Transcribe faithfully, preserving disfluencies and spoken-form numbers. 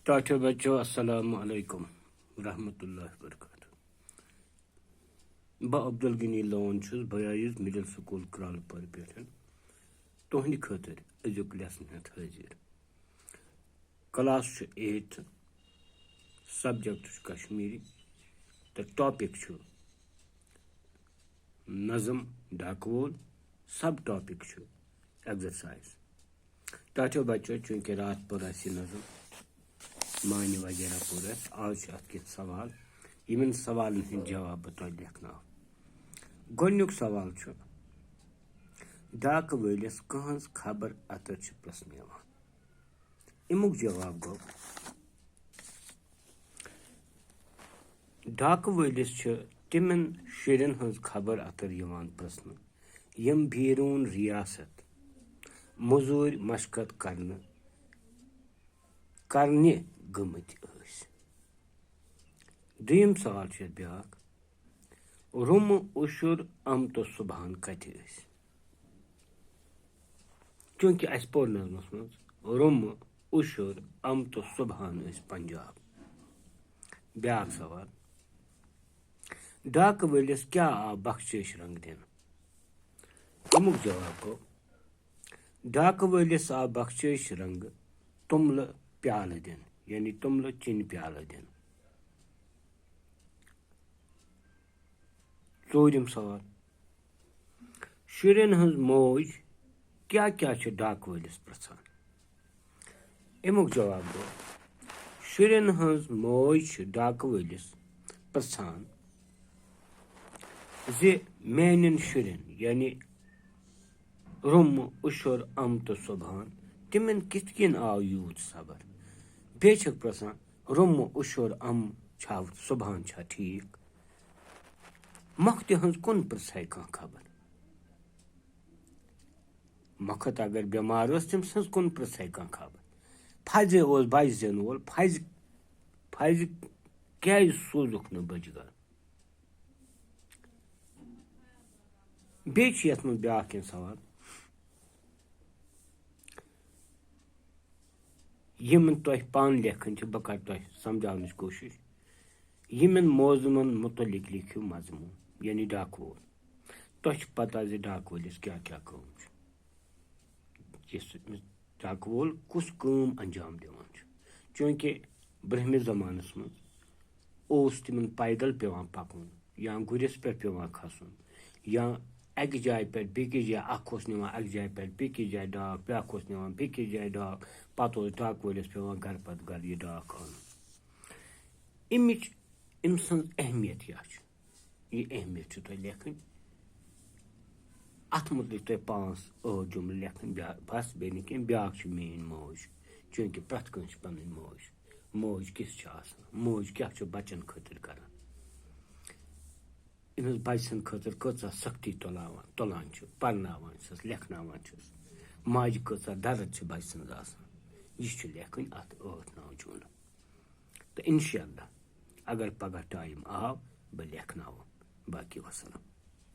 ٹاٹھیو بچو، السلام علیکم ورحمۃ اللہ وبرکاتہ۔ بہٕ عبدالغنی لون چھُس، بہٕ آیُس مڈل سکول کرٛالہٕ پورِ پٮ۪ٹھ۔ تُہنٛدِ خٲطرٕ أزیُک lesson ہٮ۪تھ حٲضِر۔ Class چھُ eighth، subject چھُ کشمیٖری تہٕ topic چھُ نظم ڈاکہٕ وول، sub topic چھُ exercise۔ ٹاٹھیو بچو، چوٗنٛکہِ راتھ پوٚر اَسہِ یہِ نظم، معنی وغیرہ پوٚر اَسہِ، آز چھِ اَتھ کینٛہہ سوال، یِمن سوالن ہٕنٛدۍ جواب بہٕ تۄہہِ لیکھناوٕ۔ گۄڈٕنیُک سوال چھُ، ڈاکہٕ وٲلِس کٕہٕنٛز خبر اتر چھِ پرژھنہٕ یِوان؟ اَمیُک جواب گوٚو، ڈاکہٕ وٲلِس چھِ تِمن شُرٮ۪ن ہٕنٛز خبر اتر یِوان پرژھنہٕ، یِم بیروٗن ریاست مٔزوٗرۍ مشقت کرنہٕ، کرنہِ گٔمٕتۍ ٲسۍ۔ دوٚیِم سوال چھُ یَتھ بیٛاکھ، روٚمہٕ، اُشُر، اَمہٕ تہٕ سُبحان کَتہِ ٲسۍ؟ چوٗنٛکہِ اَسہِ پوٚر نظمَس منٛز، روٚمہٕ، اُشُر، اَمہٕ تہٕ سُبحان ٲسۍ پنجاب۔ بیٛاکھ سوال، ڈاکہٕ وٲلِس کیٛاہ آو بخشٲیِش رنٛگ دِنہٕ؟ اَمیُک جواب گوٚو، ڈاکہٕ وٲلِس آو بخشٲیِش رنٛگہٕ توٚملہٕ پیالہٕ دِنہٕ، یعنی توٚملہٕ چِنہِ پیالہٕ دِنہٕ۔ ژوٗرِم سوال، شُرٮ۪ن ہٕنٛز موج کیٛاہ کیٛاہ چھِ ڈاکہٕ وٲلِس پرژھان؟ اَمیُک جواب گوٚو، شُرٮ۪ن ہٕنٛز موج چھِ ڈاکہٕ وٲلِس پرژھان زِ میٛانٮ۪ن شُرٮ۪ن، یعنی روٚمہٕ، اُشُر، اَمہٕ تہٕ سُبحان، تِمن کِتھ کٔنۍ آو یوٗت صبر؟ بیٚیہِ چھَکھ پرژھان، روٚمہٕ، اُشُر، اَمہٕ چھا، سُبحان چھا ٹھیٖک؟ مۄختہِ ہٕنٛز کُن پرژھے کانٛہہ خبر؟ مۄخت اگر بٮ۪مار ٲس، تٔمۍ سٕنٛز کُن پرژھے کانٛہہ خبر؟ فضے اوس بچہِ زینہٕ وول، فض، فض کیٛازِ سوٗزُکھ نہٕ بچہِ گرٕ؟ بیٚیہِ چھِ یَتھ منٛز بیٛاکھ کینٛہہ سوال، یِم تۄہہِ پانہٕ لیکھٕنۍ چھِ، بہٕ کَرٕ تۄہہِ سمجھاونٕچ کوٗشِش۔ یِمَن موضوعن مُتعلِق لیکھِو مضموٗن، یعنی ڈاکہٕ وول۔ تۄہہِ چھِ پَتہ زِ ڈاکہٕ وٲلِس کیٛاہ کیٛاہ کٲم چھِ۔ یُس أمِس ڈاکہٕ وول کُس کٲم انجام دِوان چھُ۔ چوٗنٛکہِ برٛونٛہمِس زمانَس منٛز اوس تِمَن پیدل پٮ۪وان پَکُن یا گُرِس پٮ۪ٹھ پٮ۪وان کھسُن یا اَکہِ جایہِ پٮ۪ٹھ بیٚکِس جایہِ، اَکھ اوس نِوان اَکہِ جایہِ پٮ۪ٹھ بیٚکِس جایہِ ڈاکھ، بیٛاکھ اوس نِوان بیٚکِس جایہِ ڈاکھ، پَتہٕ اوس ڈاکہٕ وٲلِس پٮ۪وان گَرٕ پَتہٕ گَرٕ یہِ ڈاکھ اَنُن۔ اَمِچ، أمۍ سٕنٛز اہمیت کیٛاہ چھِ؟ یہِ اہمیت چھِ تۄہہِ لیکھٕنۍ۔ اَتھ مُتعلِق تۄہہِ پانٛژھ ٲٹھ جُملہٕ لیکھٕنۍ، بیا-، بَس، بیٚیہِ نہٕ کینٛہہ۔ بیٛاکھ چھِ میٛٲنۍ موج، چوٗنٛکہِ پرٛٮ۪تھ کٲنٛسہِ چھِ پَنٕنۍ موج۔ موج کِژھ چھِ آسان؟ موج کیٛاہ چھِ بَچَن خٲطرٕ کَران؟ أمِس بَچہِ سٕنٛدِ خٲطرٕ کۭژاہ سختی تُلاوان، تُلان چھِ، پَرناوان چھِس، لیکھناوان چھِس۔ ماجہِ کۭژاہ درد چھِ بَچہِ سٕنٛز آسان، یہِ چھُ لیکھٕنۍ اَتھ ٲٹھ نَو جُملہٕ۔ تہٕ اِنشاء اللہ اگر پگاہ ٹایم آو، بہٕ لیکھناوٕ۔ باقی وسلام۔